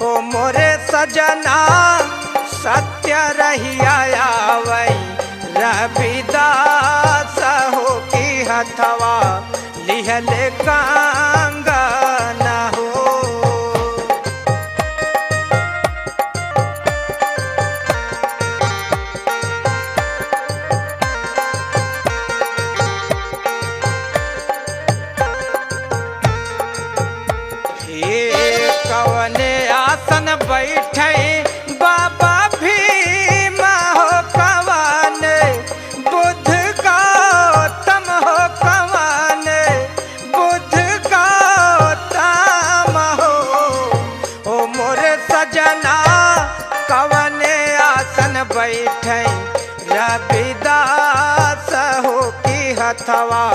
ओ मोरे सजना सत्य रहिया आवई रविदास हो की हथवा लिहल कांगन हो। हे कवने आसन बैठे बाबा भीम हो कवन बुद्ध गौतम हो कवन बुद्ध गौतम हो। ओ मोरे सजना कवने आसन बैठे रविदास हो की हथवा